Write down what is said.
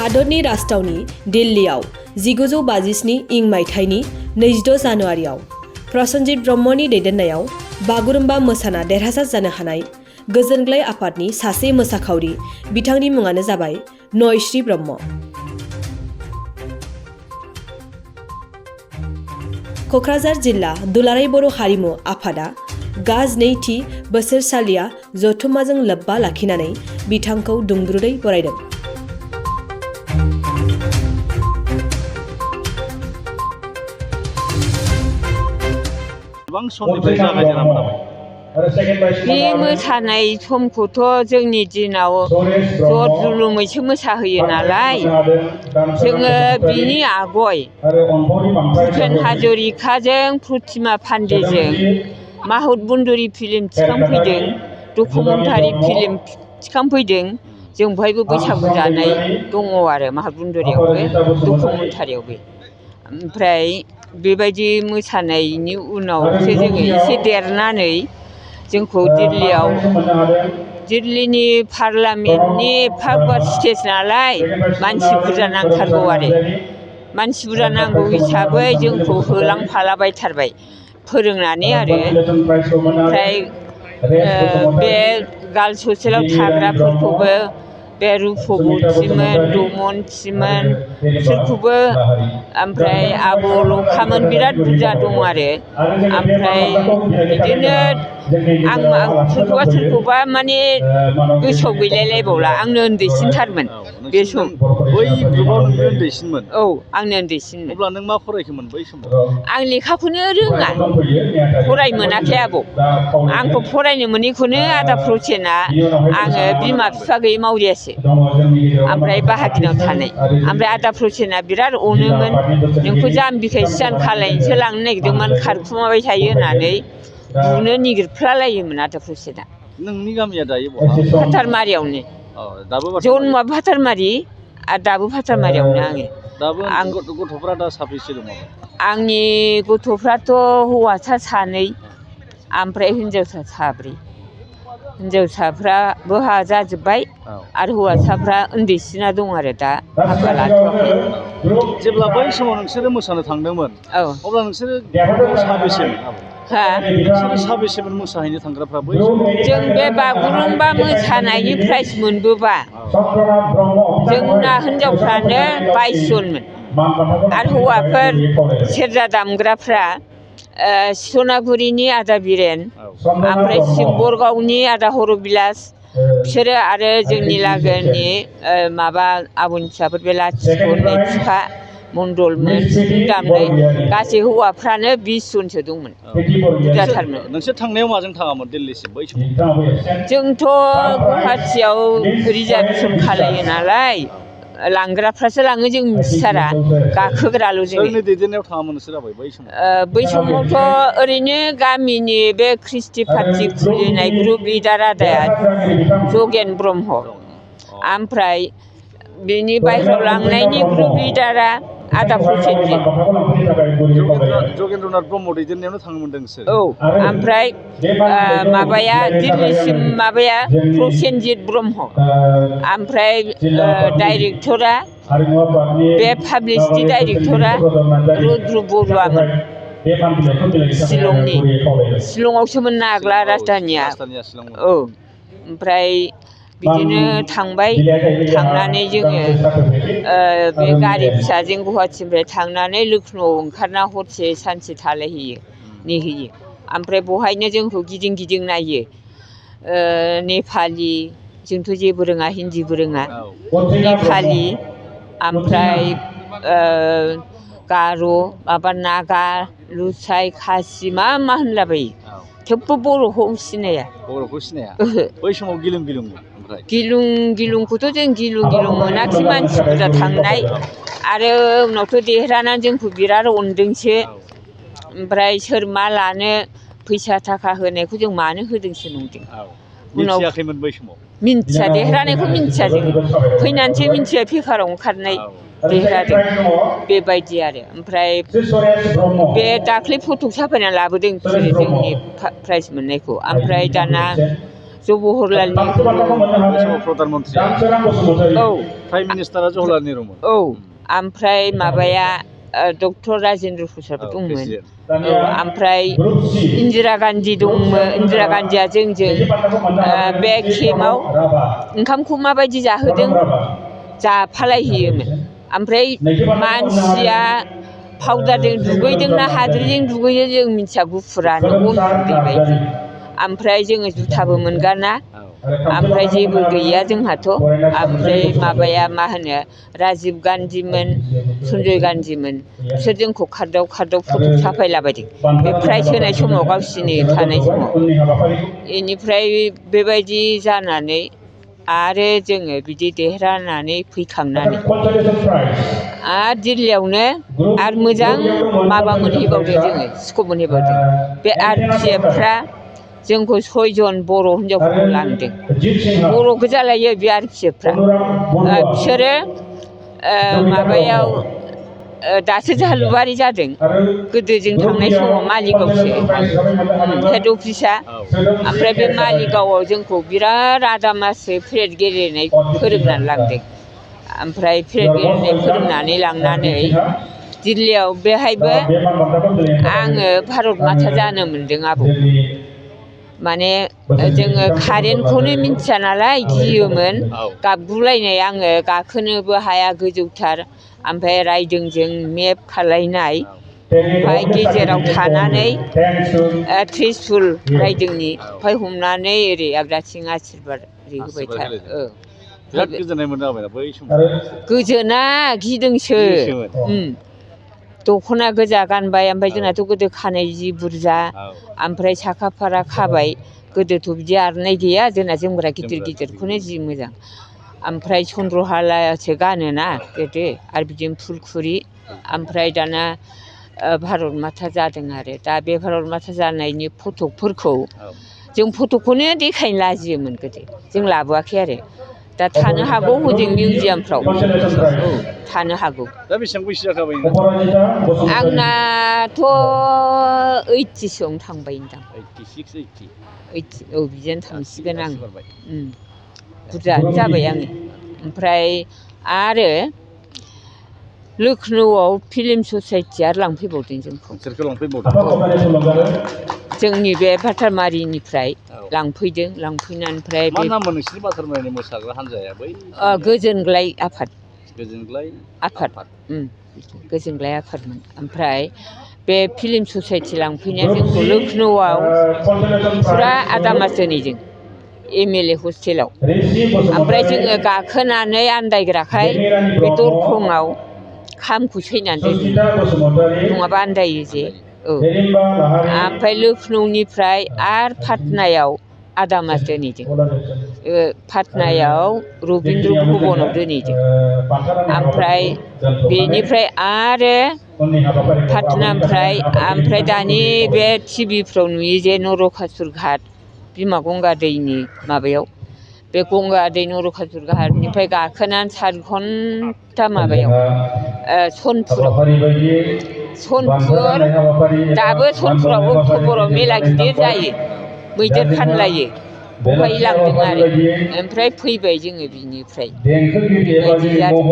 हादरनि राजथावनि दिल्लीआव 1957 इं मायथाइनि 22 जानुवारियाव प्रसेनजित ब्रह्मनि दैदेननायाव बागुरुम्बा मोसाना देरहासार जानो हानाय गोजोनग्लाय आफादनि सासे मोसाखावरि बिथांनि मुङानो जाबाय नयश्री ब्रह्म। क'क्राझार जिल्ला दुलाराय बर' हारिमु आफादा गा-2थि बोसोरसालिया जथुम्माजों लोब्बा लाखिनानै बिथांखौ दुंब्रुदै बरायदों। बे मोसानाय समखौथ' जोंनि दिनाव ज' जुलुमैसो मोसाहोयो नालाय जोङो बिनि आगय भुपेन हाजरिकाजों प्रतिमा पान्डेजों माहुत बन्दुरि फिल्म थिखांफैदों, डकुमेन्टारि फिल्म थिखांफैदों। जों बहायबो बैसागु जानाय दङ आरो माहुत बन्दुरियावबो डकुमेन्टारियावबो। ओमफ्राय बेबायदि मोसानायनि उनावसो जोङो एसे देरनानै जोंखौ दिल्लीनि पार्लामेन्टनि एफा गुवार स्टेज नालाय मानसि बुरजा नांथारगौ आरो मानसि बुरजा नांगौ हिसाबै जोंखौ होलांफालाबायथारबाय फोरोंनानै आरो। ओमफ्राय बे गार्लस हस्टेलाव थाग्राफोरखौबो बे रुपबतीमोन, दमनथिमोन बिसोरखौबो, ओमफ्राय आब'लखामोन, बिराद बुरजा दं आरो। ओमफ्राय बिदिनो आं सोरखौबा माने गोसोआव गैलायलायबावला। आंनो उन्दैसिनथारमोन बे सम। बै ग्रुपआव नोंनो उन्दैसिनमोन? औ, आंनो उन्दैसिनमोन। अब्ला नों मा फरायखोमोन बै समाव? आं लेखाखौनो रोङा, फरायनो मोनाखै आबौ। आंखौ फरायनो मोनैखौनो आदा प्रसेना आङो बिमा बिफा गैयै मावरियासो, ओमफ्राय बाहागिनाव थानाय। ओमफ्राय आदा प्रसेना बिराद अनोमोन। नोंखौ जाम्बिखाय सियान खालायनोसो लांनो नागिरदोंमोन, खारखुमाबाय थायो होननानै बुनो निगिरफ्लालायोमोन आदा प्रसेना। नोंनि गामिया दायो बहा? फाथारमारियावनो। जन्मआ फाथारमारि आरो दाबो फाथारमारियावनो आङो। गथ'फ्रा दा साबेसे दङ? आंनि गथ'फ्राथ' हौवासा 2 ओमफ्राय हिनजावसा 3। हिनजावसाफ्राबो हाबा जाजोब्बाय आरो हौवासाफ्रा उन्दैसिना दं आरो दा हाबा लाथ'वाखै। जेब्ला बै समाव नोंसोरो मोसानो थांदोंमोन, अब्ला नोंसोरो साबेसेमोन? नोंसोरो साबेसेमोन मोसाहैनो थांग्राफ्रा बै समाव? जों बे बागुरुम्बा मोसानायनि प्राइज मोनबोबा जोंना हिनजावफ्रानो 22 जनमोन आरो हौवाफोर सेरजा दामग्राफ्रा सनागुरिनि आदा बिरेन, ओमफ्राय सिम्बरगावनि आदा हरबिलास, बिसोरो आरो जोंनि लागोनि माबा आब'नि फिसाफोर बे लाथिख'नि बिफा मण्डलमोन सिफुं दामनाय। गासै हौवाफ्रानो 20 जनसो दंमोन, बुरजाथारमोन। नोंसोर थांनायाव माजों थाङामोन दिल्लीसिम बै समाव? जोंथ' गुवाहाटियाव रिजार्भेसन खालायो नालाय, लांग्राफ्रासो लाङो, जों मिथिथारा, गाखोग्राल' जोङो। सोरनि दैदेननायाव थाङामोन नोंसोर बै समाव? बै समावथ' ओरैनो गामिनि बे ख्रिस्टि पार्टि खुलिनाय ग्रुप लिडार आदाया जगेन ब्रह्म, ओमफ्राय बेनि बाहेरायाव लांनायनि ग्रुप लिडारा आदा प्रसेनजित। जगेन्द्रनाथ ब्रह्म दैदेननायावनो थांनो मोनदों नोंसोर? औ, ओमफ्राय माबाया दिल्लीसिम माबाया प्रसेनजित ब्रह्म, ओमफ्राय डाइरेक्टरा बे पाब्लिसिटि डाइरेक्टरा रुद्र बरुवामोन, शिलंआवसोमोन ना आग्ला राजधानिया। औ, ओमफ्राय बिदिनो थांबाय। थांनानै जोङो बे गारि फिसाजों गुवाहाटिनिफ्राय थांनानै लखनौआव ओंखारना हरसे सानसे थालायहैयो, नेहैयो। ओमफ्राय बहायनो जोंखौ गिदिं गिदिं नायो। नेपालि, जोंथ' जेबो रोङा, हिन्दीबो रोङा, नेपालि, ओमफ्राय गार', माबा नागा, लुसाइ, खासि मा होनलाबायो। थेवबो बर'खौ सिनाया। बर'खौ सिनाया? बै समाव गिलुं गिलुंमोन? गिलुंखौथ' जों गिलुं मोनाखै, मानसि बुरजा थांनाय आरो उनावथ' देरहानानै जोंखौ बिराद अनदोंसो। ओमफ्राय सोर मा लानो फैसा थाखा होनायखौ जों मानो होदोंसो नंदों। मिथियाखैमोन बै समाव? मिन्थिया, देरहानायखौ मिन्थिया जोङो, फैनानैसो मिन्थिबाय पेपाराव ओंखारनाय देरहादों बेबायदि आरो। ओमफ्राय बे दाख्लै फटक साफायना लाबोदों बिसोरो जोंनि प्राइज मोननायखौ। ओमफ्राय दाना जवाहरलाल नेहरु प्रधान मन्त्रि औ प्राइम मिनिस्टारा जवाहरलाल नेहरुमोन औ ओमफ्राय माबाया डक्टर राजेन्द्र प्रसादबो दंमोन औ ओमफ्राय इन्दिरा गान्धी दंमोन इन्दिरा गान्धीया जोंजों बे केम्पआव ओंखामखौ माबायदि जाहोदों जाफालायहैयोमोन ओमफ्राय मानसिया पाउदारजों दुगैदोंना हाद्रिजों दुगैयो जों मिथिया गुफुरानो अन गुन्दै बायदि ओमफ्राय जोङो जुथाबो मोनगाना ओमफ्राय जेबो गैया जोंहाथ' ओमफ्राय माबाया मा होनो राजिब गान्धीमोन सन्जय गान्धीमोन बिसोर जोंखौ खारदाव खारदाव फट' साफायलाबायदों बे प्राइज होनाय समाव गावसिनि थानाय समाव बेनिफ्राय बेबायदि जानानै आरो जोङो बिदि देरहानानै फैखांनानै आरो दिल्लीयावनो आरो मोजां माबा मोनहैबावदों जोङो स्कप मोनहैबावदों बे आरपिएफफ्रा जोंखौ 6 जन बर' हिनजावफोरखौ लांदों बर' गोजालायो बे आरपिएफफ्रा बिसोरो माबायाव दासो जालुबारि जादों गोदो जों थांनाय समाव मालिगावसो हेड अफिसा ओमफ्राय बे मालिगावआव जोंखौ बिराद आदा माससो पेरेड गेलेनाय फोरोंनानै लांदों ओमफ्राय पेरेड गेलेनाय फोरोंनानै लांनानै दिल्लीयाव बेहायबो आङो भारत माता जानो मोन्दों आबौ माने जोङो कारेन्टखौनो मिन्थिया नालाय गियोमोन गाबगुलायनाय आङो गाखोनोबो हाया गोजौथार ओमफ्राय रायदोंजों मेप खालायनाय ओमफ्राय गेजेराव थानानै त्रिसुल रायदोंनि ओमफ्राय हमनानै ओरै आगदाथिं आसिरबाद ओरै होबाय था बिराद गोजोननाय मोनदों आबै बै समाव गोजोना गिदोंसो दख'ना गोजा गानबाय ओमफ्राय जोंनाथ' गोदो खानाय जि बुरजा ओमफ्राय साखा फारा खाबाय गोदोथ' बिदि आर'नाइ गैया जोंना जोमग्रा गिदिर गिदिरखौनो जि मोजां ओमफ्राय चन्द्रहालासो गानोना गोदो आरो बिदिनो फुलखुरि ओमफ्राय दाना भारत माता जादों आरो दा बे भारत माता जानायनि फटकफोरखौ जों फटकखौनो देखायनो लाजियोमोन गोदो जों लाबोआखै आरो दा थानो हागौ हजों मिउजियामफ्राव औ थानो हागौ दा बेसेबां बैसो जाखाबाय आंनाथ' 80सोआवनो थांबाय दां 86 80 औ बिदिनो थांसिगोन आं बुरजानो जाबाय आङो ओमफ्राय आरो लखनौआव फिल्म ससाइटिया लांफैबावदों जोंखौ जोंनि बे भाटारमारिनिफ्राय लांफैदों लांफैनानै ओमफ्राय मा नाममोन नोंसिनि भाटारमारिनि मोसाग्रा हान्जाया बै गोजोनग्लाय आफाद गोजोनग्लाय आफाद गोजोनग्लाय आफादमोन ओमफ्राय बे फिल्म ससाइटि लांफैनाया जोंखौ लखनौआव फुरा आदा मास दोनैजों MLA हस्टेलाव ओमफ्राय जोङो गाखोनानै आन्दायग्राखाय बे दरखंआव खामखौ सैनानै दोनो नङाबा आन्दायो जे औ ओमफ्राय लखनौनिफ्राय आरो पाटनायाव आदा मास दोनैदों पाटनायाव रबीन्द्र भबनाव दोनैदों ओमफ्राय बेनिफ्राय आरो पाटनानिफ्राय दानि बे टिभिफ्राव नुयो जे नरकासुर घाट बिमा गंगा दैनि माबायाव बे गंगा दै नरकासुर घाटनिफ्राय गाखोनानै 4 घन्टा माबायाव सनपुर दाबो सनपुराव अक्ट'बराव मेला गिदिर जायो मैदेर फानलायो बहाय लांदों आरो ओमफ्राय फैबाय जोङो बिनिफ्राय बेबायदि जादों